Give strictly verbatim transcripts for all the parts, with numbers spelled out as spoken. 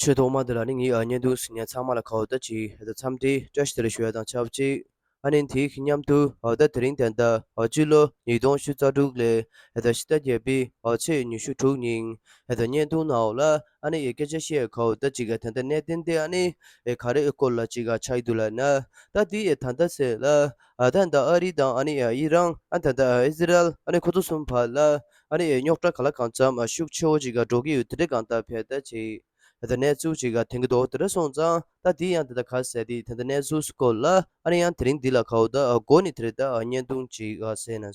ཆེས་ཐོག་མ་དེ་ལ་ནི་ངའི་ཨ་བརྙན་ཐུང་གཟིགས་མཁན་ཚང་མ་ལ་ཁ་བ་ད་ཅིག་ཨ་ད་འཚམས་འདྲི་བཀྲ་ཤིས་བདེ་ལེགས་ཞུ་ཡ་དང་ཆབས་ཅིག་ཨ་ནི་དེའི་མཉམ་དུ་ཨ་ད་དེ་རིང་དེ་འདྲ་ཨ་སྤྱི་ལོ་ཉིས་སྟོང་ཉི་ཤུ་རྩ་དྲུག་ལོའི་ཨ་ད་ཕྱི་ཟླ་བརྒྱད་པའི་ཨ་ཚེས་ཉི་ཤུ་དྲུག་ཉིན་ཨ་ད་བརྙན་ཐུང་ནང་ལ་ཨ་ནི་ཨེ་སྐད་ཆ་བཤད་ཁ་བ་ད་ཅིག་ཨ་དེ་འདྲ་གནད་དོན་དེ་ཨ་ནི་ཨེ་ག་རེ་ཨེ་སྐོར་ལ་ཅིག་ཨ་ཆགས་ཡི་འདུག་ལབ་ན། ད་དེའི་ཨེ་ད་ལྟ་ཚེ་ལ་ཨ་ད་ད་ཨ་རི་དང་ཨ་ནི་ཨ་ཨི་རན་ཨ་ད་ད་ཨི་ཟི་རལ་ཨ་ནི་ཁོ་ཚོ་གསུམ་བར་ལ་ཨ་ནི་ཨེ་རྙོག་དྲ་ག་ལ་གང་འཚམ་ཨ་ཤུགས་ཆེ་བོ་ཅིག་ཨ་འགྲོ་གི་ཡོད། དེ་འདྲ་གང་ལྟར་བས་ད་ཅིག་ད་གནས་ཚུལ་ཅིག་ག་ཐོན་གྱི་འདུག་དེ་འདྲ་སོང་ཙང་ད་དེ་ཡང་དེ་ད་ག་ཟེར་དེ་ད་ད་གནས་ཚུལ་སྐོར་ལ་ཨ་ནི་ཡང་དེ་རིང་འདི་ལ་ག་བོ་ད་ཨ་འགོ་ནས་དེ་རེད། ད་ཨ་བརྙན་ཐུང་ཅིག་ག་ཟེར་ན་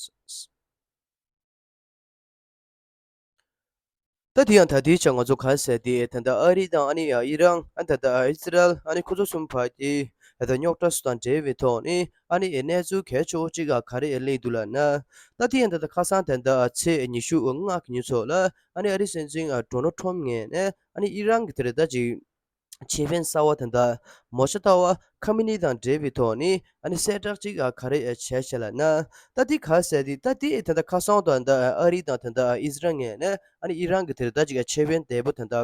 ད་དེ་ཡང་ད་དེའི་ཆ་ང་ཚོ་ག་ཟེར་དེ་ད་ད་ཨ་རི་དང་ཨ་ནི་ཨི་རན་ཨ་ད་ད་ཨི་སི་རལ་ཨ་ནི་ཁོ་ཚོ་གསུམ་བར་གྱི་ད་རྙོག་དྲ་སུ་དང་འབྲེལ་བའི་ཐོག་ནས་ཨ་ནི་གནས་ཚུལ་གལ་ཆེ་བོ་གཅིག་ག་ག་རེ་སླེབས་འདུག་ལབ་ན། ད་དེ་ཡང་ད་ད་ཁ་སང་ད་ད་ཚེས་ཉི་ཤུ་ལྔ་གི་ཉིན་ཚོ་ལ་ཨ་ནི་ཨ་རི་སྲིད་འཛིན་ཌོ་ནལ་ཊམ་ངོས་ནས་ཨ་ནི་ཨི་རན་གྱི་དེ་རེད་ད་ཅིག་ཆེད་དཔོན་གསར་བ་ད་ད་མོ་ཤ་ཏཱ་བ་ཁ་མི་ནི་དང་འབྲེལ་བའི་ཐོག་ནས་ཨ་ནི་གསལ་བསྒྲགས་ཅིག་ག་ག་རེ་བྱས་བྱས་ལབ་ན། ད་དེ་ག་ཟེར་དེ་ད་དེ་ད་ད་ཁ་སང་དང་ད་ཨ་རི་དང་ད་ད་ཨི་སི་རལ་ངོས་ནས་ཨ་ནི་ཨི་རན་གྱི་དེ་རེད་ད་ཅིག་ཆེད་དཔོན་དེ་པོ་ད་ད་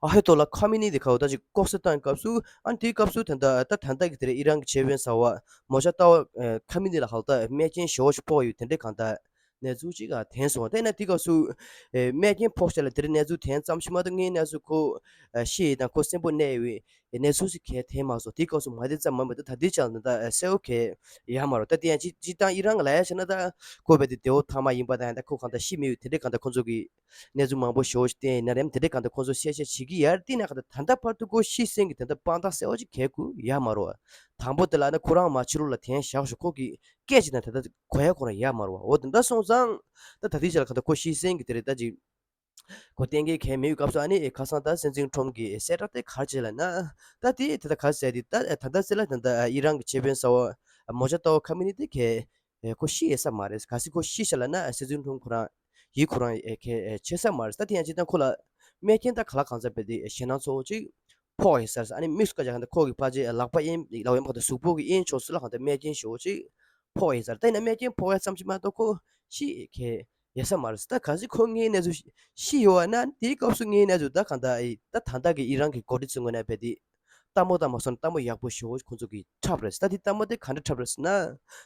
ཨ་ཧེ་ཏོ་ལ་ཁ་མི་ནི་དེ་ག་བོ་ད་ཅིག་ལྐོག་གསོད་བཏང་སྐབས་སུ་ཨ་ནི་དེའི་སྐབས་སུ་ད་ད་ད་ད་ད་གི་དེ་རེད་ཨི་རན་གྱི་ཆེད་དཔོན་གསར་བ་མོ་ཤ་ཏཱ་བ་ཁ་མི་ནི་ལ་ཧ་ལ་ད་རྨས་སྐྱོན་ཞེ་བོ་ཞིག་ཕོག་ཡོད་དེ་འདྲའི་གང་ལྟར་གནས་ཚུལ་ཅིག་ག་ཐོན་སོང་། དེ་ན་དེ་སྐབས་སུ་ཨེ་རྨས་སྐྱོན་ཕོག་ཤག་ལ་དེ་རིང་གནས་ཚུལ་ཐོན་ཙམ་ཞིག་མ་གཏོགས་དངོས་གནས་སུ་ཁོ་ཨ་ཤི་ཡི་དང་ཁོ་གསོན་པོ་གནས་ཡོད་པའི་གནས་ཚུལ་ཞིག་ག་ཐོན་མ་སོང་། དེ་སྐབས་སུ་མ་བདེ་ཙམ་མ་མ་ད་ད་དེ་ཅང་ད་ད་གསལ་བོ་ག་ཡ་མ་རོ། ད་དེ་ཡང་ཅི་ཅི་ཏང་ཨི་རན་ག་ལ་ཡ་བྱས་ན་ད་ཁོ་བས་དེ་དེའོ་ཐ་མ་ཡིན་པ་དང་ད་ཁོ་གང་ད་ཤི་མེད་ཡོད་དེ་འདྲའི་གང་ད་ཁོ་ཚོ་གི་གནས་ཚུལ་མང་པོ་ཞེ་བོ་ཞིག་བསྟན་ཡིན་ན་རེམ་དེ་འདྲའི་གང་ད་ཁོ་ཚོ་བཤད་བཤད་བྱེད་ཀྱི་ཡར་བལྟས་ན་གང་ད་ད་ལྟ་བར་དུ་ཁོ་ཤི་གསོན་གྱི་ད་ད་དཔང་རྟགས་གསལ་བོ་ཞིག་ག་གུ་ཡ་མ་རོ། དང་པོ་དེ་ལ་ནི་ཁོ་རང་མ་ཕྱི་ལོགས་ལ་ཐོན་བཞག་ཞོག་ཁོ་གི་སྐད་ཅིག་དང་ད་ལྟ་གོ་ཡ་ཁོ་རང་ཡ་མ་རོ་བ། འོ་དེ་འདྲ་སོང་ཙང་ད་ད་ལྟའི་ཆ་ལ་གང་ད་ཁོ་ཤི་གསོན་གྱི་དེ་རེད་ད་ཅིག་གོ་གཏན་འཁེལ་གང་མེད་པའི་སྐབས་སུ་ཨ་ནི་ཁ་སང་ད་སྲིད་འཛིན་ཁྲོམ་གྱི་གསལ་བསྒྲགས་དེ་ག་རེ་བྱས་ལབ་ན། ད་དེ་ད་ད་ག་ཟེར་དེ་ད་ད་ད་ཟེར་ལ་ད་ད་ཨི་རན་གྱི་ཆེད་དཔོན་གསར་བ་མོ་ཤ་ཏཱ་བ་ཁ་མི་ནི་དེ་གས་ཁོ་ཤི་ཡོད་ས་མ་རེད། གལ་སྲིད་ཁོ་ཤི་ཤག་ལབ་ན་སྲིད་འཛིན་ཁྲོམ་ཁོ་རང་ཡིད་ཁོ་རང་གས་བྱེད་ས་མ་རེད། ད་དེ་ཡང་ཅི་ད་ཁོ་ལ་རྨས་སྐྱོན་ད་ག་ལ་གང་ཚ་བས་དེ་ཞེད་སྣང་ཚ་བོ་ཅིག་ཕོག་ཡོད་ས་རེད། ཨ་ནི་མིག་སུ་ཀ་ཅག་ག་ད་ཁོ་གི་ཕ་ཆེ་ལག་པ་གཡས་ལག་པ་གཡས་མ་གཏོགས་གཟུགས་པོ་གི་གཡས་ཕྱོགས་སུ་ལ་གང་ད་རྨས་སྐྱོན་ཞེ་བོ་ཅིག་ཕོག་ཡོད་ས་རེད། ད་ཡིན་ན་རྨས་སྐྱོན་ཕོག་ཡ་ཙམ་ཞིག་མ་གཏོགས་ཁོ་ཤི་གས་ཡོད་ས་མ་རེད། ད་གལ་སྲིད་ཁོ་དངོས་གནས་སུ་ཤི་ཡོད་པ་ན་དེའི་སྐབས་སུ་དངོས་གནས་སུ་ད་གང་ད་ཨེ་ད་ད་ལྟ་གི་ཨི་རན་གྱི་འགོ་ཁྲིད་ཚོའི་ངོས་ནས་བས་དེ་ལྟད་མོ་ལྟ་མ་སོང་ན་ལྟད་མོ་ཡག་པོ་ཞེ་བོ་ཁོང་ཚོ་གིས་འཁྲབ་རེད། ད་དེ་ལྟད་མོ་དེ་ག་འདྲ་འཁྲབ་རེད་ཟེར་ན།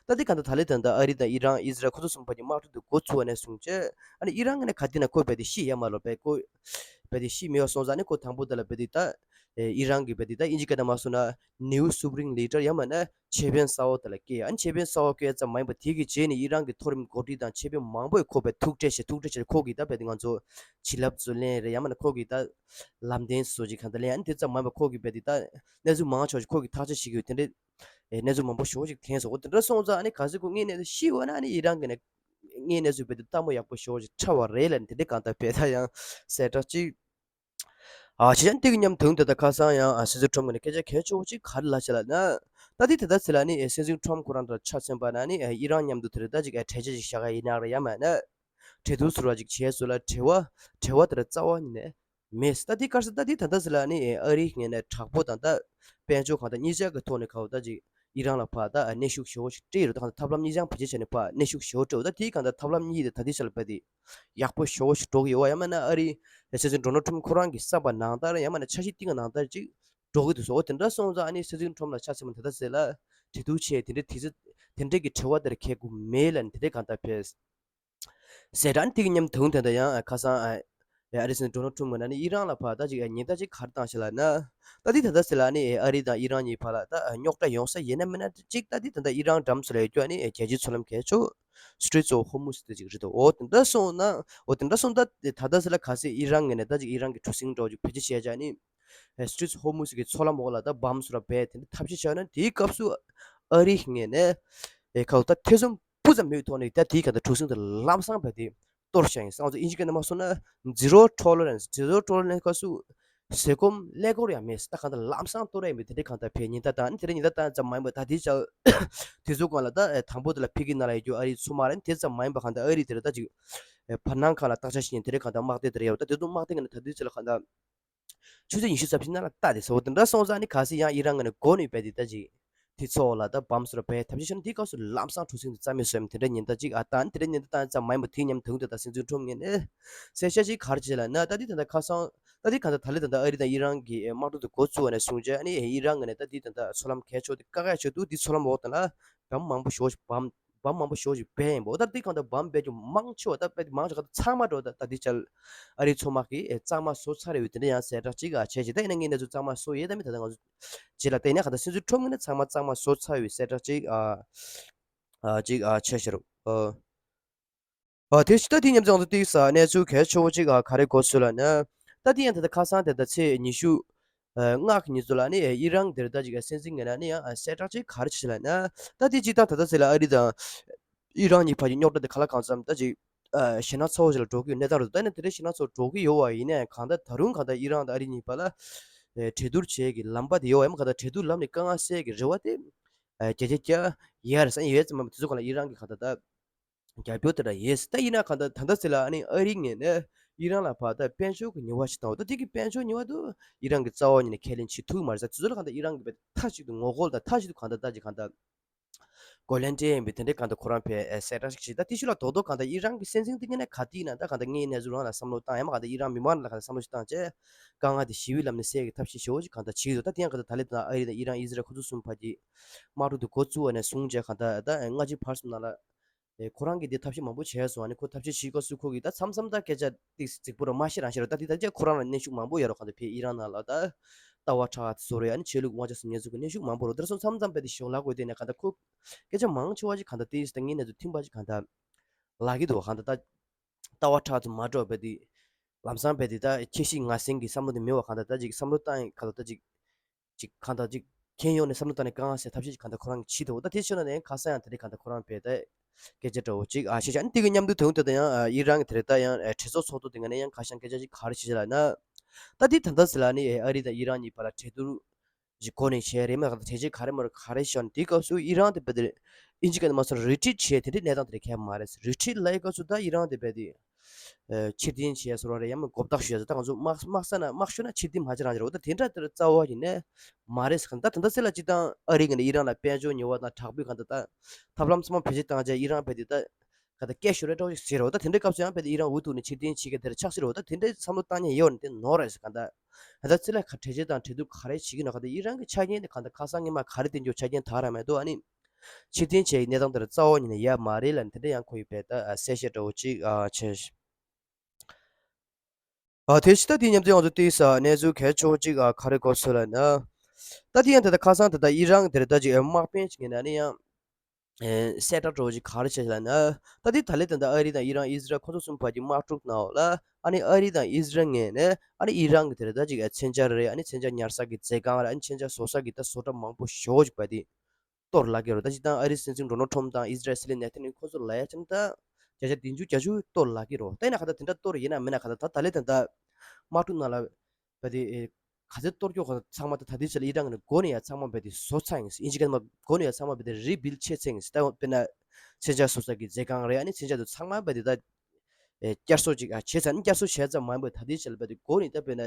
ད་དེ་ག་འདྲ་ད་ལེ་ད་ད་ཨ་རི་དང་ཨི་རན་ཨི་ཟི་རལ་ཁོ་ཚོ་གསུམ་པ་གཉིས་དམག་འཁྲུག་དེ་འགོ་ཚུགས་པ་ནས་བཟུང་བྱས་ཨ་ནི་ཨི་རན་ངོས་ནས་ག་དེ་ན་ཁོ་བས་དེ་ཤི་ཡ་མ་ལོ་བས་ཁོ་བས་དེ་ཤི་མེད་པ་སོང་ཙང་ནི་ཁོ་དང་པོ་དེ་ལ་བས་དེ་ད་ཨེ་ཨི་རན་གྱི་བས་དེ་ད་ཨིན་ཇི་སྐད་ནང་མ་སོང་ན་new supreme leader ཡང་མིན་ན་ཆེད་དཔོན་གསར་བ་དེ་ལ་བསྐོས། ཨ་ནི་ཆེད་དཔོན་གསར་བ་བསྐོས་ཙམ་མ་ཡིན་པ་དེ་གི་རྗེས་ནས་ཨི་རན་གྱི་མཐོ་རིམ་འགོ་ཁྲིད་དང་ཆེད་དཔོན་མང་པོས་ཁོ་བས་ཐུག་འཕྲད་བྱས་ཐུག་འཕྲད་བྱས་ཁོ་གིས་ད་བས་དེ་ང་ཚོ་བྱིན་རླབས་ཚུར་ལེན་རེད་ཡང་མིན་ན་ཁོ་གིས་ད་ལམ་སྟོན་བཟོ་ཅིག་གང་ལྟར་ལེན། ཨ་ནི་དེ་ཙམ་མ་ཡིན་པ་ཁོ་གིས་བས་དེ་ད་གནས་ཚུལ་མང་ཆེ་བ་ཞིག་ཁོ་གིས་ཐག་གཅོད་བྱེད་ཀྱི་ཡོད། དེ་འདྲའི་ཨེ་གནས་ཚུལ་མང་པོ་ཞེ་པོ་ཅིག་ཐོན་སོང་། འོ་དེ་འདྲ་སོང་ཙང་ཨ་ནི་གལ་སྲིད་ཁོ་དངོས་གནས་སུ་ཤི་བ་ན་ཨ་ནི་ཨི་རན་གྱི་ནས་དངོས་གནས་སུ་བས་དེ་ལྟད་མོ་ཡག་པོ་ཞེ་པོ་ཅིག་འཁྲབ་པ་རེད་ལབ་ནས་དེ་འདྲའི་གང་ལྟར་བས་ད་ཡང་གསལ་བསྒྲགས་ཅིག་ཨ་བྱས་ཙང་དེ་གི་མཉམ་དུ་དེ་ད་ཁ་སང་ཡང་ཨ་སྲིད་ཚོགས་ཁྲོམ་གྱི་ནས་སྐད་ཆ་གལ་ཆེ་བོ་ཅིག་ག་རེ་ལབ་ཤག་ལབ་ན། ད་དེ་དེ་ད་ཚེ་ལ་ནི་ཨེ་སྲིད་ཚོགས་ཁྲོམ་ཁོ་རང་དང་ཆ་མཚོན་པ་ན་ནི་ཨེ་ཨི་རན་མཉམ་དུ་དེ་རེད་ད་ཅིག་ཨེ་གྲོས་ཆོད་ཅིག་བཞག་ག་ཡིན་ན་རེད་ཡང་མིན་ན་གྲོས་བསྡུར་ཟུར་བ་ཅིག་བྱས་སོང་ལ་འབྲེལ་བ་འབྲེལ་བ་དེ་ར་རྩ་བ་ནས་མེད། ད་དེ་གར་སོང་ད་དེ་ད་ད་ཚེ་ལ་ནི་ཨེ་ཨ་རིའི་ངོས་ནས་དྲག་པོ་དང་ད་དཔལ་འབྱོར་གང་ད་གཉིས་ཆ་གི་ཐོག་ནས་ག་བོ་ད་ཅིག་ཨི་རན་ལ་ཕར་ད་གནོན་ཤུགས་ཞེ་པོ་ཞིག་སྤྲད་ཡོད་རེད། ད་གང་ལྟར་ཐབས་ལམ་གཉིས་ཆ་བེད་སྤྱོད་བྱས་ནས་ཕར་གནོན་ཤུགས་ཞེ་པོ་སྤྲད་ཡོད། ད་དེའི་གང་ལྟར་ཐབས་ལམ་གཉིས་དེ་ད་ལྟའི་ཆ་ལ་བས་དེ་ཡག་པོ་ཞེ་པོ་ཞིག་འགྲོ་གི་ཡོད་པ་ཡང་མིན་ན་ཨ་རིའི་སྲིད་འཛིན་ཌོ་ནལ་ཊམ་ཁོ་རང་གི་བསམ་པ་ནང་ལྟར་ཡང་མིན་ན་འཆར་གཞི་བཏིང་བ་ནང་ལྟར་ཅིག་འགྲོ་གི་འདུག་ཟེར། འོ་དེ་འདྲ་སོང་ཙང་ཨ་ནི་སྲིད་འཛིན་ཁྲོམ་ལ་ཆ་མཚོན་པ་ད་ལྟ་ཟེར་ལ་གྲོས་བསྡུར་བྱས་དེ་འདྲའི་དུས་ཚོད་དེ་འདྲའི་གི་དྲི་བ་དེར་འཁེལ་དགོས་མེད་ལ་ནི་དེ་འདྲའི་གང་ལྟར་བས། ཟེར་ད་ནི་དེ་གི་མཉམ་དུ་དེ་འདྲ་ཡང་ཁ་སང་ཨ་རི་སྲིད་འཛིན་ཌོ་ནལ་ཁྲོམ་ངོས་ནས་ཨི་རན་ལ་ཕར་ད་ཅིག་ཉེན་བརྡ་ཅིག་ག་རེ་བཏང་ཤག་ལབ་ན། ད་དེ་ད་ལྟ་ཟེར་ལ་ནི་ཨ་རི་དང་ཨི་རན་གཉིས་བར་ལ་ད་རྙོག་དྲ་ཡོང་ས་ཡིན་ན་མིན་ན་ཅིག་ད་དེ་ད་ལྟ་ཨི་རན་འགྲམ་ཚོ་ལ་ཡོད་རྒྱུ་ཨ་ནི་རྒྱལ་སྤྱིའི་མཚོ་ལམ་གལ་ཆེ་Straits of Hormuz དེ་ཅིག་རེད་འདུག་འོ་དེ་འདྲ་སོང་ན་འོ་དེ་འདྲ་སོང་ད་ད་ལྟ་ཟེར་ལ་གལ་སྲིད་ཨི་རན་ངོས་ནས་ད་ཅིག་ཨི་རན་གྱི་གྲུ་གཟིངས་འདྲ་བོ་ཅིག་བེད་སྤྱོད་བྱས་ཀྱང་ནི། Straits of Hormuz གི་མཚོ་ལམ་འོག་ལ་ད་བམ་སུ་ར་བས་དེ་འདྲ་ཐབས་ཤེས་བྱས་ན་དེའི་སྐབས་སུ་ཨ་རིའི་ངོས་ནས་ཨེ་ཁ་ད་ཐེ་ཚོམ་སྤུ་ཙམ་མེད་ཐོག་ནས་ད་དེའི་ག་ད་གྲུ་གཟིངས་དེ་ལམ་སང་བས་དེ་གཏོར་བཞག་ཡིན། སང་ཚོ་ཨིན་ཇི་སྐད་ནང་མ་སོང་ན་zero tolerance zero tolerance སྐབས་སུ་ཟས་སྐོམ་ཀླད་ཀོར་ཡང་མེད། ད་གང་ལྟར་ལམ་སང་གཏོར་ཡ་མེད། དེ་འདྲའི་གང་ལྟར་བས་ཉེན་བརྡ་བཏང་ནི་དེ་འདྲའི་ཉེན་བརྡ་བཏང་ཙམ་མ་ཡིན་པར་ད་དེའི་ཆ་དེ་ཚོ་སྒང་ལ་ད་ཨེ་དང་པོ་དེ་ལ་ཕ་གི་ནང་ལ་ཡོད་རྒྱུ་ཨ་རིའི་མཚོ་དམག་རེད། དེ་ཙམ་མ་ཡིན་པར་གང་ལྟར་ཨ་རི་དེ་ལ་ད་ཅིག་ཨེ་བར་སྣང་ཁ་ལ་བརྟག་དཔྱད་བྱེད་མཁན་དེ་འདྲའི་གང་ལྟར་དམག་སྡེ་དེ་རེད་ཡོད། ད་དེ་ཚོ་དམག་སྡེ་ངོས་ནས་ད་དུས་ཚོད་ལ་གང་ལྟར་ཆུ་ཚོད་ཉི་ཤུ་རྩ་བཞི་ནང་ལ་ལྟ་དེ་ཟེར་བ་དེ་འདྲ་སོང་ཙང་ནི་གལ་སྲིད་ཡང་ཨི་རན་ངོས་ནས་འགོ་ནས་བས་དེ་ད་ཅིག་དེ་ཚོ་ལ་ད་བམ་སུ་ར་བས་ཐབས་ཤེས་བྱས་ན་དེའི་སྐབས་སུ་ལམ་སང་གྲུ་གཟིངས་དེ་རྩ་མེད་བཟོ་ཡ་དེ་འདྲ་ཉེན་བརྡ་ཅིག་ཨ་བཏང་དེ་འདྲ་ཉེན་བརྡ་བཏང་ཙམ་མ་ཡིན་པར་དེའི་མཉམ་དུ་ད་ད་སྲིད་འཛིན་ཁྲོམ་ངོས་ནས་གསལ་བཤད་ཅིག་ག་རེ་བྱས་ལབ་ན། ད་དེ་ད་ད་ཁ་སང་ ད་དེ་གང་ལྟར་ད་ལན་ད་ལྟ་ཨ་རི་དང་ཨི་རན་གྱི་དམག་འཁྲུག་དེ་འགོ་བཙུགས་པ་ནས་བཟུང་བྱས་ཨ་ནི་ཨི་རན་ངོས་ནས་ད་དེ་ད་ལྟ་ཚོང་ལམ་གས་ཆོག་དེ་བཀག་ཡ་ཆོག་འདུག་དེ་ཚོང་ལམ་འོག་དེ་ལ་བམ་མང་པོ་ཞེ་པོ་ཅིག་བམ་བམ་མང་པོ་ཞེ་པོ་ཅིག་སྦས་ཡིན་པ། འོ་ད་དེ་གང་ལྟར་བམ་སྦས་རྒྱུ་མང་ཆེ་བ་ད་དཔེ་མང་ཆེ་ག་ཚང་མ་འགྲོ་ད་ད་དེ་ཅལ་ཨ་རིའི་ཚོང་དམག་གིས་གཙང་མ་བཟོ་ཚར་ཡོད་དེ་འདྲ་ཡང་གསལ་བསྒྲགས་ཅིག་བྱས་ཤིང་། ད་ཡིན་ན་ངས་གནས་ཚུལ་གཙང་མ་བཟོ་ཡས་ད་མི་ད་ལྟ་ང་ཚོ་རྗེས་ལ་ད་ཡིན་ན་གང་ལྟར་སྲིད་འཛིན་ཁྲོམ་ངོས་ནས་ཚང་མ་གཙང་མ་བཟོ་ཚར་ཡོད་གསལ་བསྒྲགས་ཅིག་ཨ་ཨ་ཅིག་ཨ་བྱས་ཤག་རོ། ཨ་ཨ་དེ་ད་དེ་མཉམ་དུ་ང་ཚོ་ཏིག་ས་གནས་ཚུལ་གལ་ཆེ་བོ་ཅིག་ཨ་ག་རེ་གོ་ཚུལ་ལ་ན། ད་དེ་ཡང་ད་ལྟ་ཁ་སང་དེ་ད་ཚེས་ཉི་ཤུ་ཨ་ལྔ་གི་ཉིན་ཚོ་ལ་ནི་ཨི་རན་དེར་ད་ཅིག་ཨ་སྲིད་འཛིན་ངོས་ནས་ནི་ཡང་ཨ་གསལ་བསྒྲགས་ཅིག་ག་རེ་བྱས་ལ་ན། ད་དེ་ཅིག་ད་ད་ད་ཚེས་ལ་ཨ་རི་དང་ཨི་རན་གཉིས་བར་གྱི་རྙོག་དྲ་དེ་ག་ལ་གང་འཚམ་ད་ཅིག་ཨ་ཞེད་སྣང་ཚ་བོ་ཞིག་ལ་འགྲོ་གི་ཡོད་གནས་སྟངས་རེད་འདུག་ད་ནི་དེ་འདྲའི་ཞེད་སྣང་ཚ་བོ་འགྲོ་གི་ཡོད་པ་ཡིན་ནའི་གང་ལྟར་ད་རུང་གང་ལྟར་ཨི་རན་དང་ཨ་རི་གཉིས་བར་ལ་ཨེ་གྲོས་བསྡུར་བྱེད་ཀྱི་ལམ་པ་དེ་ཡོད་པ་ཡིན་ན་གང་ལྟར་གྲོས་བསྡུར་ལམ་ནས་དཀའ་ངལ་སེལ་གྱི་རེ་བ་དེ་ཨེ་བརྒྱ་ཆ་བརྒྱ་ཡོད་རེད་ས་ཡོད་ཙམ་མ་དེ་ཚོ་གང་ལ་ཨི་རན་གྱི་གང་ལྟར་ད་རྒྱབ་སྐྱོར་དེ་འདྲ་ཡོད་ས། ད་ཡིན་ན་གང་ལྟར་ད་ལྟ་ཚེ་ལ་ཨ་ནི་ཨ་རི་ངོས་ནས་ཨི་རན་ལ་བར་ད་དཔལ་འབྱོར་གྱི་ཉེས་པ་ཞིག་བཏང་བ་ད་དེ་གི་དཔལ་འབྱོར་ཉེས་པ་དུ་ཨི་རན་གྱི་རྩ་བ་ཉིད་ནས་ཁས་ལེན་བྱེད་ཐུབ་ཀྱི་མ་རེད་ས། དེ་ཚོ་ལ་གང་ལྟར་ཨི་རན་གྱི་བས་མཐའ་གཅིག་ཏུ་ངོ་རྒོལ་དང་མཐའ་གཅིག་ཏུ་གང་ལྟར་ད་ཅིག་གང་ལྟར། གོ་ལན་སྤྲད་ཡིན་པའི་དེ་འདྲའི་གང་ལྟར་ཁོ་རང་ཕའི་ཨེ་གསལ་བསྒྲགས་ཤིག་བྱས། ད་དེ་ཤུལ་ལ་རྡོག་རྡོག་གང་ལྟར་ཨི་རན་གྱི་སྲིད་འཛིན་དེ་ངོས་ནས་ག་དུས་ཡིན་ན་ད་གང་ལྟར་ངའི་གནས་ཚུལ་རང་ལ་བསམ་བློ་བཏང་ཡང་མ་གང་ལྟར་ཨི་རན་མི་མང་ལ་གང་ལྟར་བསམ་བློ་ཞིག་བཏང་བྱས་དཀའ་ངལ་དེ་ཞི་བའི་ལམ་ནས་སེལ་གྱི་ཐབས་ཤེས་ཞེ་པོ་ཅིག་གང་ལྟར་བྱེད་ཀྱི་འདུག་ད་དེ་ཡང་གང་ལྟར་ད་ལན་ད་ཨ་རི་དང་ཨི་རན་ཨི་ཟི་རལ་ཁོ་ཚོ་གསུམ་བར་གྱི་དམག་འཁྲུག་དེ་འགོ་བཙུགས་པ་ནས་བཟུང་བྱས་གང་ལྟར་ད་སྔ་ཕྱི་བར་གསུམ་ནང་ལ་ཨེ་ཁོ་རང་གིས་དེ་ཐབས་ཤེས་མང་པོ་བྱས་སོང་། ཨ་ནི་ཁོ་ཐབས་ཤེས་བྱེད་སྐབས་སུ་ཁོ་གིས་ད་མཚམས་མཚམས་ད་སྐད་ཆ་ཏིག་ཙི་རྫིག་པོ་ར་མ་བཤད་རང་བཤད་རོགས། ད་དེ་ད་ཆ་ཁོ་རང་ལ་གནོན་ཤུགས་མང་པོ་ཡོད་རོགས། གང་ལྟར་ཕའི་ཨི་རན་ནང་ལ་ད་ལྟ་བ་ཁྲག་བཟོ་རེད། ཨ་ནི་ཆོས་ལུགས་དབང་ཆ་སོགས་ཉེས་འཛུགས་ཀྱི་གནོན་ཤུགས་མང་པོ་རོགས། དེ་སོང་མཚམས་མཚམས་རྦད་དེ་ཞོག་ལག་དགོས་དེ་ནས་གང་ལྟར་ཁོ་སྐད་ཆ་མང་ཆེ་བ་ཞིག་གང་ལྟར་ཏིག་ཙི་ད་ངའི་གནས་ཚུལ་མཐུན་པ་ཞིག་གང་ལྟར་ལབ་ཀྱི་འདུག་གང་ལྟར་ད་ལྟ་བ་ཁྲག་ཚོ་མ་འགྲོ་རྦད་དེ་ལམ་སང་རྦད་དེ་ད་ཁྱེད་ཤི་ང་གསན་གྱི་བསམ་བློ་དེ་མེད་པ་གང་ལྟར་ད་ཅིག་བསམ་བློ་བཏང་ཡིན་གང་ལྟར་ད་ཅིག་ཅིག་གང་དང་ཅིག་ཁྱེད་ཡོང་ནས་བསམ་བློ་བཏང་ནས་དཀའ་ངལ་སེལ་ཐབས་ཤེས་ཅིག་གང་དང་ཁོ་རང་གིས་བྱེད་འདུག་ད་དེ་ཤོད་ན་ནས་ཁ་སང་ཡང་དེ་འདྲའི་གང་དང་ཁོ་རང་བས་ད་སྐད་ཆ་འདྲ་བོ་ཅིག་ཨ་བཤད་བྱ། ཨ་ནི་དེ་གི་མཉམ་དུ་དོན་དེ་ད་ཡང་ཨི་རན་གྱི་དེ་རེད་ད་ཡང་གྲོས་ཚོགས་ཚོགས་འདུ་དེ་ང་ནས་ཡང་ཁ་བྱང་སྐད་ཆ་ཅིག་ག་རེ་བྱེད་ལ་ན། ད་དེ་ད་ལྟ་ཟེར་ལ་ནི་ཨ་རི་དང་ཨི་རན་གཉིས་བར་ལ་གྲོས་བསྡུར་ཅིག་སྒོ་ནས་བྱས་རེད་མ་གང་ད་གྲོས་ཆོད་ག་རེ་མ་རེད་ག་རེ་ཤོད་ནས་དེའི་སྐབས་སུ་ཨི་རན་དེ་བས་དེ་ཨིན་ཇི་སྐད་ནས་མ་སོང་རི་ཊིཊ་བྱས་དེ་འདྲའི་གནས་སྟངས་དེ་རེད་ཁས་མ་རེད། རི་ཊིཊ་ལབ་ཡའི་སྐབས་སུ་ད་ཨི་རན་དེ་བས་དེ། ཕྱིར་འཐེན་བྱས་སོང་རེད་ཡང་མིན་མགོ་བཏགས་ཞུ་ཡ་ད་ང་ཚོ་དམག་དམག་ས་ན་དམག་ཤོད་ན་ཕྱིར་འཐེན་མ་བྱེད་རང་བྱེད་རོགས། ད་དེ་འདྲ་དེར་རྩ་བ་ཡིན་ནས་མ་རེད་ཟེར་ག་ད་ད་ལྟ་སེ་ལ་སྤྱི་བཏང་ཨ་རི་ངོས་ནས་ཨི་རན་ལ་དཔལ་འབྱོར་ཉེས་པ་དང་དྲག་པོའི་ག་ད་ད་ཐབས་ལམ་ཚང་མ་བེད་སྤྱོད་བཏང་བྱས་ཨི་རན་བས་དེ་ད་ག་ད་སྐད་ཤོར་རེ་འདྲ་བོ་ཞིག་ཟེར་རོགས། ད་དེ་འདྲའི་སྐབས་སུ་ཡང་བས་དེ་ཨི་རན་འུ་ཐུག་ནས་ཕྱིར་འཐེན་བྱེད་མཁན་དེར་ཆགས་སྲིད་རོགས། ད་དེ་འདྲའི་བསམ་བློ་བཏང་མཁན་ཡོད་ན་དེ་ནོར་རེད་ཟེར་ག་ད་ད་ད་སེ་ལ་ག་གྲོས་ཆོད་དང་གྲོས་བསྡུར་ག་རེ་བྱེད་ཀྱི་ནོ་ག་ད་ཨི་རན་གྱི་ཆ་རྐྱེན་དེ་ག་ད་ཁ་སང་ངས་མ་ག་རེ་བསྟན་རྒྱུ་ཆ་རྐྱེན་དག་ར་མེད་དོ། ཨ་ནི། ཕྱིར་འཐེན་བྱས་ཡི་གནས་སྟངས་དེར་རྩ་བ་ཉིད་ནས་ཡོད་མ་རེད་ལབ་ནས་དེ་འདྲ་ཡང་ཁོ་ཡི་བས་ད་གསལ་བཤད་འདྲ་བོ་ཅིག་བྱས། དེ་ཕྱི་ད་དེ་མཉམ་དུ་ང་ཚོ་ཏིག་ས་གནས་ཚུལ་གལ་ཆེ་བོ་ཅིག་ག་རེ་གོ་ཚུལ་ལ་ན། ད་དེ་ཡང་དེ་ད་ཁ་སང་དེ་ད་ཨི་རན་དེར་ད་ཅིག་དམག་དཔོན་ཅིག་ངོས་ནས་ནི་ཡང་གསལ་བསྒྲགས་འདྲ་བོ་ཅིག་ག་རེ་བྱས་ལ་ན། ད་དེ་ད་ལས་དེ་ད་ཨ་རི་དང་ཨི་རན་ཨི་ཟི་རལ་ཁོ་ཚོ་གསུམ་བར་གྱི་དམག་འཁྲུག་ནང་ལ་ཨ་ནི་ཨ་རི་དང་ཨི་ཟི་རལ་ངོས་ནས་ཨ་ནི་ཨི་རན་གྱི་དེར་ད་ཅིག་མཚོན་ཆ་རེད། ཨ་ནི་མཚོན་ཆ་ཉར་ས་གི་མཛོད་ཁང་རེད། ཨ་ནི་མཚོན་ཆ་བཟོ་ས་གི་ད་བཟོ་གྲྭ་མང་པོ་ཞེ་པོ་ཅིག་བས་དེ། གཏོར་ལབ་ཀྱི་རེད། ད་སྤྱིར་བཏང་ཨ་རིའི་སྲིད་འཛིན་ཌོ་ནལ་ཊམ་དང་ཨི་ཟི་རལ་སྲིད་བློན་ནེ་ཐན་ཡ་ཧུ་ཁོ་ཚོ་ལ་ཡ་ཅང་ད་བརྒྱ་ཆ་བདུན་ཅུ་གྱ་བཅུ་གཏོར་ལབ་ཀྱི་རེད། ད་ཡིན་ན་ག་ད་དེ་འདྲ་གཏོར་ཡིན་ན་མིན་ན་ག་ད་ད་ད་ལས་ད་ད་དམག་འཁྲུག་ནང་ལ་བས་དེ་ག་ཚོད་གཏོར་རྒྱུ་ག་ཚང་མ་ད་ད་དེ་ཆ་ལ་ཨི་རན་གྱི་ནས་འགོ་ནས་ཡ་ཚང་མ་བས་དེ་བཟོ་ཚར་ཡིན། ཨིན་ཇི་སྐད་ནས་མ་འགོ་ནས་ཡ་ཚང་མ་བས་དེ་རི་བིལ་ཌི་བྱས་ཚར་ཡིན། ད་དཔེར་ན་མཚོན་ཆ་བཟོ་ས་གི་མཛོད་ཁང་རེད། ཨ་ནི་མཚོན་ཆ་དེ་ཚང་མ་བས་དེ་ད་ཨེ་བསྐྱར་གསོ་ཅིག་ཨ་བྱས་ཚར་ནི་བསྐྱར་གསོ་བྱས་ཙམ་མ་ཡིན་པར་ད་ལྟའི་ཆ་ལ་བས་དེ་འགོ་ནས་ད་དཔེར་ན་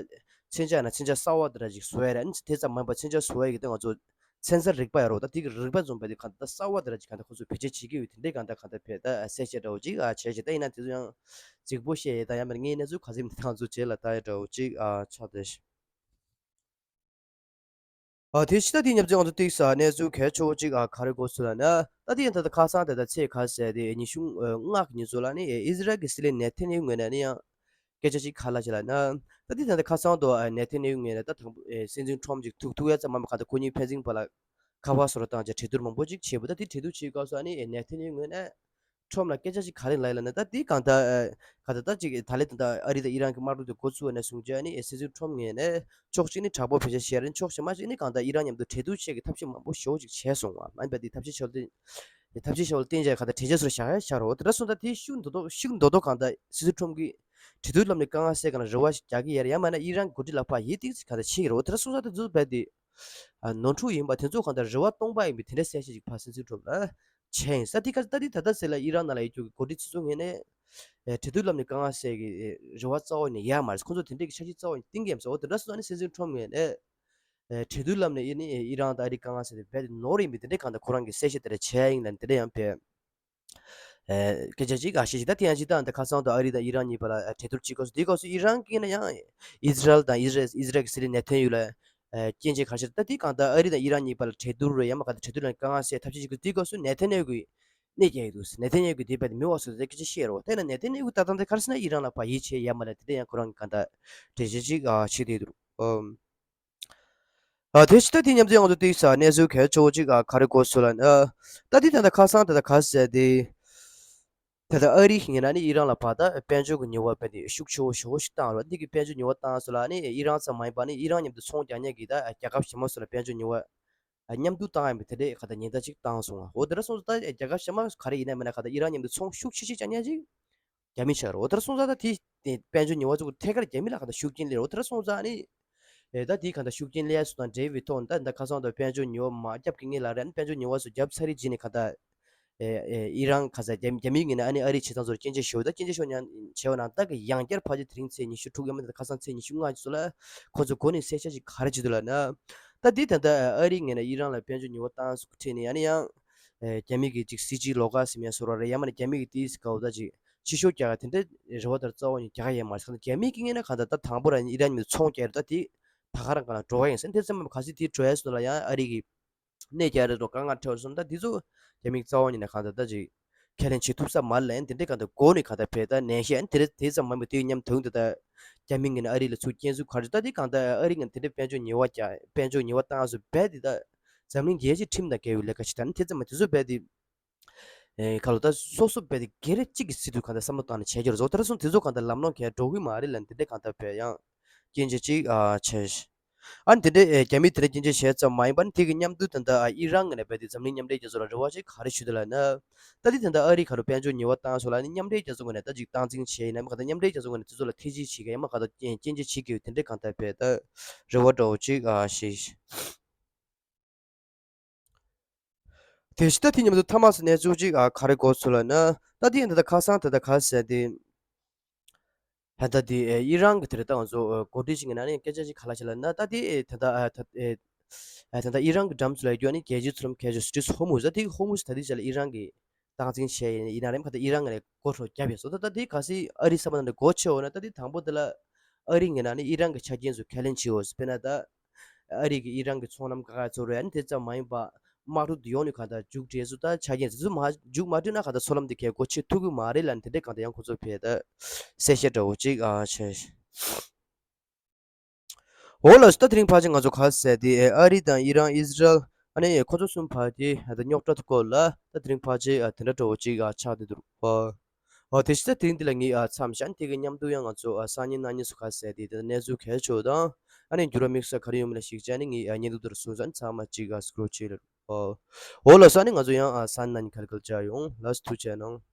མཚོན་ཆ་ན་མཚོན་ཆ་གསར་བ་དེ་འདྲ་ཅིག་བཟོ་ཡ་རེད། ཨ་ནི་དེ་ཙམ་མ་ཡིན་པར་མཚོན་ཆ་བཟོ་ཡ་གི་ད་ང་ཚོ་མཚོན་ཆ་རིག་པ་ཡོད་རེད། ད་དེ་གི་རིག་པ་འཛོམས་པ་དེ་གང་ལྟར་གསར་བ་དེ་འདྲ་ཅིག་གང་ལྟར་ཁོ་ཚོས་བེད་སྤྱོད་བྱེད་ཀྱི་ཡོད་དེ་འདྲའི་གང་ལྟར་གང་ལྟར་བས་ད་གསལ་བཤད་འདྲ་བོ་ཅིག་ཨ་བྱས་ཤིང་། ད་ཡིན་ན་དེ་ཚོ་ཡང་རྫིག་པོ་བཤད་ཡས་ད་ཡང་མིན་ངའི་གནས་ཚུལ་ག་ཚོད་མིན་ད་ང་ཚོ་རྗེས་ལ་ལྟ་ཡ་འདྲ་བོ་ཅིག་ཨ་ཆགས་བསྡད་ཤག་ཨ་དེ་ཕྱི་ད་དེ་ཉམས་ཚོད་ང་ཚོ་ཏིག་ས་གནས་ཚུལ་གལ་ཆེ་བོ་ཅིག་ཨ་ག་རེ་གོ་ཚུལ་ལ་ན། ད་དེ་ཡང་ད་ལྟ་ཁ་སང་དེ་ད་ཚེས་ཁ་ཟེར་དེ་ཉི་ཤུ་ལྔ་གི་ཉིན་ཚོ་ལ་ནི་ཨི་ཟི་རལ་གྱི་སྲིད་བློན་ནེ་ཐན་ཡ་ཧུ་ངོས་ནས་ནི་ཡང་སྐད་ཆ་ཅིག་ག་ལ་ཅིག་ལ་ན། ད་དེ་ད་ལྟ་ཁ་སང་དུ་ཨ་ནེ་ཐན་ཡ་ཧུ་ངོས་ནས་ད་དང་པོ་ཨེ་སྲིད་འཛིན་ཁྲོམ་ཅིག་ཐུག་ཐུག་ཡ་ཙམ་མ་མ་ག་ད་ཁོ་གཉིས་ཕན་ཚུན་བར་ལ་ཁ་པར་བཟོ་འདྲ་བཏང་བྱས་གྲོས་བསྡུར་མང་པོ་ཅིག་བྱས་པ། ད་དེ་གྲོས་བསྡུར་བྱེད་སྐབས་སུ་ཨ་ནི་ཨེ་ནེ་ཐན་ཡ་ཧུ་ངོས་ནས། ཁྲོམ་ལ་སྐད་ཆ་ཞིག་ག་རེ་ལབ་ན། ད་འདི་གང་ལྟར་ཨ་གང་ལྟར་ད་ཅིག་ད་ལས་ད་ལྟ་ཨ་རི་དང་ཨི་རན་གྱི་དམག་འཁྲུག་དེ་འགོ་ཚུགས་པ་ནས་བཟུང་བྱས་ནི་སྲིད་འཛིན་ཁྲོམ་ངོས་ནས་ཕྱོགས་གཅིག་ནི་དྲག་པོ་བེད་སྤྱོད་བྱས་རེད། ཕྱོགས་གཞན་མ་གཅིག་ནི་གང་ལྟར་ཨི་རན་མཉམ་དུ་གྲོས་བསྡུར་བྱེད་ཀྱི་ཐབས་ཤེས་མང་པོ་ཞེ་པོ་ཅིག་བྱས་སོང་བ། མ་ཡིན་པ་འདི་ཐབས་ཤེས་ཆེ་བ་བསྟན་ཐབས་ཤེས་ཆེ་བ་བསྟན་བྱས་གང་ལྟར་གྲོས་ཆོད་ཚུར་བཞག་ཡ་བཞག་རོགས། དེ་འདྲ་སོང་ད་དེ་ཤུགས་མདོག་མདོག་ཤུགས་མདོག་མདོག་གང་ལྟར་སྲིད་འཛིན་ཁྲོམ་གྱིས་གྲོས་བསྡུར་ལམ་ནས་དཀའ་ངལ་སེལ་གང་ལ་རེ་བ་ཞིག་རྒྱག་གི་ཡོད་རེད། ཡང་མིན་ན་ཨི་རན་གྱི་འགོ་ཁྲིད་ལ་ཕར་ཡིད་གཏིང་གང་ལྟར་ཕྱིན་ཡོད་རེད། དེ་འདྲ་སོང་ད་དེ་ཚོ་རྦད་དེ། ཨ་ནོར་འཁྲུལ་ཡིན་པ་དེ་ཚོ་གང་ལྟར་རེ་བ་སྟོང་པ་ཡིན་པའི་དེ་འདྲའི་གསལ་བཤད་ཅིག་ཕར་སྲིད་འཛིན་ཁྲོམ་ལ་བྱས་ཡིན་ས། དེ་ག་ད་དེ་ད་ལྟ་ཟེར་ལ་ཨི་རན་ནང་ལ་ཡོད་རྒྱུ་གི་འགོ་ཁྲིད་ཚོ་ཚོ་ངོས་ནས་ཨེ་གྲོས་བསྡུར་ལམ་ནས་དཀའ་ངལ་སེལ་གྱི་ཨེ་རེ་བ་རྩ་བ་ནས་ཡོད་མ་རེད། ཁོང་ཚོ་དེ་འདྲའི་གི་འཆར་གཞི་རྩ་བ་ནས་བཏིང་གི་ཡིན་ས། འོ་དེ་འདྲ་སོང་ཙང་ནི་སྲིད་འཛིན་ཁྲོམ་ངོས་ནས་ཨེ་གྲོས་བསྡུར་ལམ་ནས་ཨེ་ནི་ཨེ་ཨི་རན་དང་ཨ་རི་དཀའ་ངལ་སེལ་ཏེ་རྦད་དེ་ནོར་ཡིན་པའི་དེ་འདྲའི་གང་ལྟར་ཁོ་རང་གི་གསལ་བཤད་དེ་འདྲ་བྱས་ཡིན་ལ་དེ་འདྲ་ཡང་བས། ཨེ་སྐད་ཆ་ཅིག་ཨ་བཤད་ཅིག་ད་དེ་ཡང་ཅིག་ད་ད་ཁ་སང་དུ་ཨ་རི་དང་ཨི་རན་གཉིས་བར་ལ་ཨ་གྲོས་བསྡུར་བྱེད་དགོས་སོ། དེའི་སྐབས་སུ་ཨི་རན་གྱིས་ན་ཡང་ཨི་ཟི་རལ་དང་ཨི་ཟི་རལ་ཨི་ཟི་རལ་གྱི་སྲིད་བློན་ནེ་ཐན་ཡ་ཧུ་ལ་ཨ་སྐྱོན་བརྗོད་ག་རེ་བྱས། ད་དེ་གང་ལྟར་ཨ་རི་དང་ཨི་རན་གཉིས་བར་ལ་གྲོས་བསྡུར་རེད། ཡང་མ་གང་ལྟར་གྲོས་བསྡུར་ལ་དཀའ་ངལ་སེལ་ཐབས་ཤེས་བྱེད་དགོས། དེའི་སྐབས་སུ་ནེ་ཐན་ཡ་ཧུ་གིས་གནད་རྐྱེན་ཡོད་འདུག་ནེ་ཐན་ཡ་ཧུ་གིས་དེ་བས་མི་བ་སོ་སོའི་སྐད་ཆ་བཤད་རོགས། དེ་ན་ནེ་ཐན་ཡ་ཧུ་ད་ལྟ་དེ་ག་རེ་ཟེར་ན་ཨི་རན་ལ་ཕར་ཡིད་ཆེས་ཡོད་མ་རེད། དེ་འདྲ་ཡང་ཁོ་རང་གི་གང་ལྟར་འགྲེལ་བཤད་ཅིག་ཨ་བྱེད་བསྡད་འདུག་ཨམ། ཨ་དེ་ཕྱི་ད་དེ་མཉམ་དུ་ཡང་ང་ཚོ་ཏོག་ཙམ་གནས་ཚུལ་གལ་ཆེ་བོ་ཅིག་ཨ་ག་རེ་གོ་སོང་ལབ་ན། ཨ་ད་དེ་ད་ལྟ་ཁ་སང་ད་ལྟ་ག་ཟེར་དེ། ད་ལྟ་ཨ་རི་ཡིན་ན་ནི་ཨི་རན་ལ་ཕར་ད་དཔལ་འབྱོར་གྱི་ཉེས་པ་དཔེ་དེ་ཤུགས་ཆེ་བོ་ཞེ་པོ་ཞིག་བཏང་རོགས། འདི་གི་དཔལ་འབྱོར་ཉེས་པ་བཏང་སོང་ལ་ནི་ཨི་རན་ཙམ་མ་ཡིན་པ་ནི་ཨི་རན་མཉམ་དུ་ཚོང་རྒྱག་མཁན་གྱི་ད་རྒྱལ་ཁབ་གཞན་པ་སོགས་ལ་དཔལ་འབྱོར་ཉེས་པ་ཨ་མཉམ་དུ་བཏང་ཡ་མི་དེ་འདྲའི་ག་ད་ཉེན་བརྡ་ཅིག་བཏང་སོང་ང་། འོ་དེ་འདྲ་སོང་ཙང་ད་རྒྱལ་ཁབ་གཞན་པ་ག་རེ་ཡིན་ན་མིན་ན་ག་ད་ཨི་རན་མཉམ་དུ་ཚོང་ཤུགས་ཆེ་ཆེ་རྒྱག་མཁན་ཅིག་རྒྱ་མི་ཆགས་རེད། འོ་དེར་སོང་ཙང་ད་དེ་དེ་དཔལ་འབྱོར་ཉེས་པ་ཚོ་ཐད་ཀར་རྒྱ་མི་ལ་གང་ལྟར་ཤུགས་རྐྱེན་སླེབས་རེད། འོ་དེར་སོང་ཙང་ནི་ཨེ་ད་དེ་གང་ལྟར་ཤུགས་རྐྱེན་སླེབས་ཡ་སུ་དང་འབྲེལ་བའི་ཐོག་ནས་ད་ད་ཁ་སང་དུ་དཔལ་འབྱོར་ཉེས་པ་མ་བརྒྱབ་ཀྱི་ངེས་ལ་རེད། དཔལ་འབྱོར་ཉེས་པ་ཚོ་བརྒྱབ་ཚར་རེད་བྱས་ནས་གང་ལྟར་ཨེ་ཨེ་ཨི་རན་གང་ལྟར་རྒྱ་རྒྱ་མིའི་ངོས་ནས་ཨ་ནི་ཨ་རིའི་བྱེད་སྟངས་ཚོར་སྐྱོན་བརྗོད་ཞུ་ད་སྐྱོན་བརྗོད་ཞུ་མྱང་བྱས་པ་ནང་ད་གི་ཡང་བསྐྱར་ཕལ་ཆེར་དེ་རིང་ཚེས་ཉི་ཤུ་དྲུག་ཡང་མིན་ད་ཁ་སང་ཚེས་ཉི་ཤུ་ལྔ་ཚོ་ལ་ཁོ་ཚོ་འགོ་ནས་གསལ་བཤད་ཅིག་ག་རེ་བྱེད་འདུག་ལབ་ན། ད་དེ་ད་ལྟ་ཨ་རིའི་ངོས་ནས་ཨི་རན་ལ་དཔལ་འབྱོར་ཉེས་པ་བཏང་ཟེར་ཁྲིད་ནས་ཨ་ནི་ཡང་། ཨེ་རྒྱ་མི་གི་ཅིག་སྲིད་ཇུས་ལོགས་ཀ་ཟེར་མཁན་བཟོ་འདྲ་རེད། ཡང་མིན་ན་རྒྱ་མི་གི་དེའི་སྐབས་ད་ཅིག་ཕྱི་ཤོག་རྒྱག་ག་དེ་འདྲའི་རེ་བ་ལྟར་རྩ་བ་ནས་རྒྱག་ག་ཡོད་མ་རེད། ད་རྒྱ་མི་གི་ངོས་ནས་གང་ལྟར་ད་དང་པོ་རང་ཨི་རན་མཉམ་དུ་ཚོང་རྒྱག་རེད། ད་དེ་ད་ག་རང་ག་ལ་འགྲོ་ག་ཡིན་ཟེར་དེ་ཙམ་མ་ག་ཚོད་དེ་འགྲོ་ཡ་སོང་ལ་ཡང་ཨ་རི་གི་གནས་རྒྱ་རེད་དོ་དཀའ་ངལ་འཕྲད་སོང་། ད་དེ་ཚོ་རྒྱ་མི་གི་རྩ་བ་ཉིད་ནས་གང་ལྟར་ད་ཅིག་ཁས་ལེན་བྱེད་ཐུབ་ས་མ་རེད་ལབ་ཡ་དེ་འདྲའི་གང་ལྟར་འགོ་ནས་གང་ལྟར་བས་ད་ནན་བཤད་ཨ་ནི་དེ་རེད། དེ་ཙམ་མ་མི་དེ་མཉམ་དུ་ད་ད་རྒྱ་མི་ངོས་ནས་ཨ་རི་ལ་ཚུར་སྐྱོན་འཛུགས་ག་རེ་ད་དེ་གང་ལྟར་ཨ་རི་ངོས་ནས་དེ་འདྲའི་དཔལ་འབྱོར་ཉེས་པ་རྒྱག་དཔལ་འབྱོར་ཉེས་པ་བཏང་སོང་བས་དེ་ད་འཛམ་གླིང་རྒྱལ་སྤྱིའི་ཁྲིམས་དང་འགལ་བའི་ལས་ཀ་ཞིག་ད་ནི་དེ་ཙམ་མ་དེ་ཚོ་བས་དེ། ཨེ་ཁ་ལོ་ད་སོ་སོ་བས་དེ་སྒེར་གཅིག་གི་སྲིད་དུ་གང་ལྟར་བསམ་བློ་བཏང་ནས་བྱས་རྒྱུ་རེད། བཟོ་ལྟར་སོང་དེ་ཚོ་གང་ལྟར་ལམ་ལྷོང་གས་འགྲོ་གི་མ་རེད་ལབ་འདི་འདྲ་གང་ལྟར་བས་ཡང་སྐྱོན་བརྗོད་ཅིག་ཨ་བྱས། ཨ་ནི་དེ་འདྲའི་ཨེ་རྒྱ་མིས་དེ་འདྲ་སྐྱོན་བརྗོད་བྱས་ཙམ་མ་ཡིན་པར་དེ་གི་མཉམ་དུ་ད་ལྟ་ཨ་ཨི་རན་ངོས་ནས་བས་དེ་འཛམ་གླིང་མཉམ་འབྲེལ་རྒྱལ་ཚོགས་ལ་རེ་བ་ཅིག་ག་རེ་ཞུ་འདུག་ལབ་ན། ད་དེ་ད་ལྟ་ཨ་རི་ཁ་ལོ་དཔལ་འབྱོར་ཉེས་པ་བཏང་སོང་ལབ་ནི་མཉམ་འབྲེལ་རྒྱལ་ཚོགས་ངོས་ནས་ད་ཅིག་སྟངས་འཛིན་བྱས་ཡིན་ན་མ་ག་ད་མཉམ་འབྲེལ་རྒྱལ་ཚོགས་ངོས་ནས་དེ་ཚོ་ལ་ཐེ་ཇུས་བྱེད་མཁན་ཡང་མ་ག་ད་སྐྱོན་བརྗོད་བྱེད་ཀྱི་ཡོད་དེ་འདྲ་གང་ལྟར་བས་ད་རེ་བ་འདྲ་བོ་ཅིག་ཨ་ཞེས། དེ་བཞིན་ད་དེ་མཉམ་དུ་ཐ་མག་སུ་གནས་ཚུལ་ཅིག་ཨ་ག་རེ་གོ་སོང་ལབ་ན། ད་དེ་ཡང་ད་ལྟ་ཁ་སང་ད་ལྟ་ག་ཟེར་དེ། ད་ལྟ་དེ་ཨེ་ཨི་རན་གྱི་དེ་རེད་ད་ང་ཚོ་ཨ་འགོ་ཁྲིད་ཅིག་གི་ནང་ནས་སྐད་ཆ་ཅིག་ག་ལ་བྱས་ལབ་ན། ད་དེ་ཨེ་ད་ལྟ་ཨ་ད་ཨེ་ཨ་ད་ལྟ་ཨི་རན་གྱི་འགྲམ་ཚོ་ལ་ཡོད་ནི་རྒྱལ་སྤྱིའི་མཚོ་ལམ་ཁ་ཤས་སི་ཊེཊ་ཧོར་མུ་ཛ་ད་དེ་ཧོར་མུ་ཛ་ད་དེ་ཆ་ལ་ཨི་རན་གྱི་སྟངས་འཛིན་བྱས་ཡིན་ཡིན་ན་རེམ་ཁ་ད་ཨི་རན་ངོས་ནས་སྒོ་ཧྲོག་བརྒྱབ་ཡོད་སོང་། ད་ད་དེ་གལ་སྲིད་ཨ་རི་ས་མ་ནང་ནས་སྒོ་ཕྱེ་འོ་ན་ད་དེ་དང་པོ་དེ་ལ་ཨ་རི་ངོས་ནས་ནི་ཨི་རན་གྱི་ཆ་རྐྱེན་ཚོ་ཁས་ལེན་བྱེད་འོ་དཔེར་ན་ད། ཨ་རི་གིས་ཨི་རན་གྱི་ཚོང་ལམ་ཀ་ཁ་ཚོ་རེད། ཨ་ནི་དེ་ཙམ་མ་ཡིན་པ་དམག་འཁྲུག་འདི་ཡོང་ནས་གང་ལྟར་མཇུག་སྒྲིལ་སུ་ད་ཆ་རྐྱེན་དེ་ཚོ་མ་མཇུག་མ་སྒྲིལ་ན་གང་ལྟར་ཚོང་ལམ་འདི་གས་སྒོ་ཕྱེ་ཐུབ་ཀྱི་མ་རེད་ལབ་ནས་དེ་འདྲས་གང་ལྟར་ཡང་ཁོ་ཚོ་བས་ད་གསལ་བཤད་འདྲ་བོ་ཅིག་ཨ་བྱས། འོ་ལགས་སོ། ད་དེ་རིང་ཕལ་ཆེར་ང་ཚོ་ག་ཟེར་དེ་ཨ་རི་དང་ཨི་རན་ཨི་ཟི་རལ་ཨ་ནི་ཁོ་ཚོ་གསུམ་བར་གྱི་ད་རྙོག་དྲ་སྐོར་ལ་ད་དེ་རིང་ཕལ་ཆེར་དེ་འདྲ་འདྲ་བོ་ཅིག་ཆགས་བསྡད་འདུག་ཨ། ཨ་དེ་བཞིན་ད་དེ་རིང་འདི་ལ་ངས་ཨ་མཚམས་བཞག་དེ་གི་མཉམ་དུ་ཡང་ང་ཚོ་ཨ་སང་ཉིན་གནངས་ཉིན་སུ་ག་ཟེར་དེ་དེ་གནས་ཚུལ་གལ་ཆེ་བ་དང་ཨ་ནི་འགྱུར་བ་དམིགས་བསལ་ག་རེ་ཡོང་མིན་ལ་གཞིགས་བྱས་ནས་ངས་ཨ་བརྙན་ཐུང་འདིར་བཟོས་ཚར། ཚང་མ་གཅིག་ཨ་སྐུ་རོགས་བྱེད་ལ། ཨོ་ལགས་སོ། ཨ་ནི་ང་ཚོ་ཡང་ཨ་སང་ཉིན་གནངས་ཉིན་ག་ལེ་ག་ལེ་མཇལ་ཡོང་། ལགས་སོ་ཐུགས་རྗེ་གནང་།